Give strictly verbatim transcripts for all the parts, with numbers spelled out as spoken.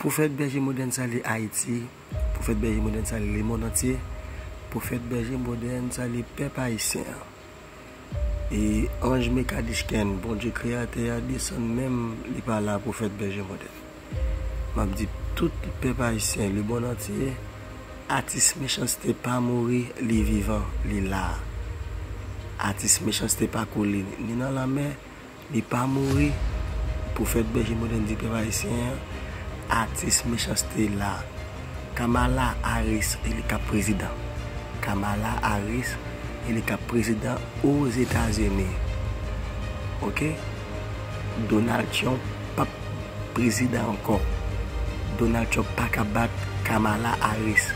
Pwofèt Bèje Modèn salye Ayiti. Pwofèt Bèje Modèn salye lemonn antye. Pwofèt Bèje Modèn salye pèp ayisyen an. E anj Mekadichkèn, Bondye kreyatè a, desann menm, li pa la, Pwofèt Bèje Modèn. M ap di tout pèp ayisyen, lemonn antye, atis Mechanste pa mouri, li vivan, li la. Atis Mechanste pa koule ni nan lanmè, li pa mouri. Pwofèt Bèje Modèn di pèp ayisyen an, atis Mechanste la. Kamala Harris eli k ap prezidan. Kamala Harris eli k ap prezidan Ozetazini. Oke? Donald Trump p ap prezidan ankò. Donald Trump pa ka bat Kamala Harris.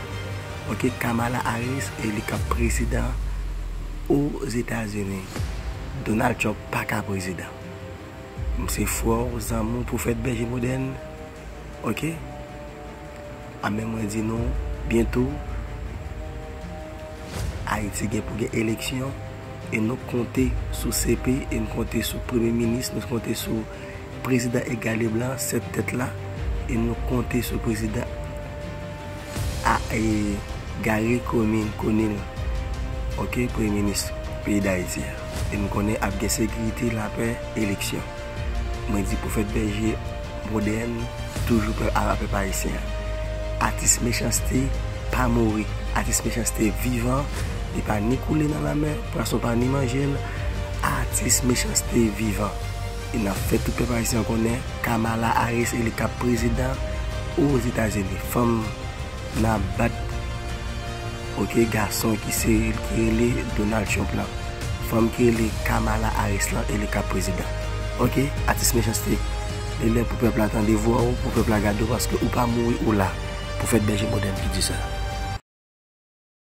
Oke, Kamala Harris eli k ap prezidan Ozetazini. Donald Trump pa ka prezidan. M se frè w, zanmi w, Pwofèt Bèje Modèn. Oke? Amen, mwen di nou, byento, Ayiti gen pou gen eleksyon, e nou konte sou C P, e nou konte sou Premye Minis, nou konte sou Prezidan Edgar Leblanc, sèt tèt la, e nou konte sou Prezidan a, e, Garry Conille, Conille, oke, Premye Minis peyi Dayiti a. E nou konnen ap gen sekirite, lapè, eleksyon. Mwen di Pwofèt Bèje Modèn, toujou pèp, a, pèp ayisyen an. Atis Mechanste pa mouri. Atis Mechanste vivan. Li pa ni koule nan lanmè, pwason pa ni manje l. Atis Mechanste vivan. E n ap fè tout pèp ayisyen an konnen Kamala Harris eli k ap prezidan Ozetazini. Fanm nan ap bat, oke, gason ki se, ki rele Donald Trump lan. Fanm ki rele Kamala Harris lan eli k ap prezidan. Oke, atis Mechanste. Li lè pou pèp la tande vwa w, pou pèp la gade w, paske ou pa mouri, ou la. Pwofèt Bèje Modèn ki di sa.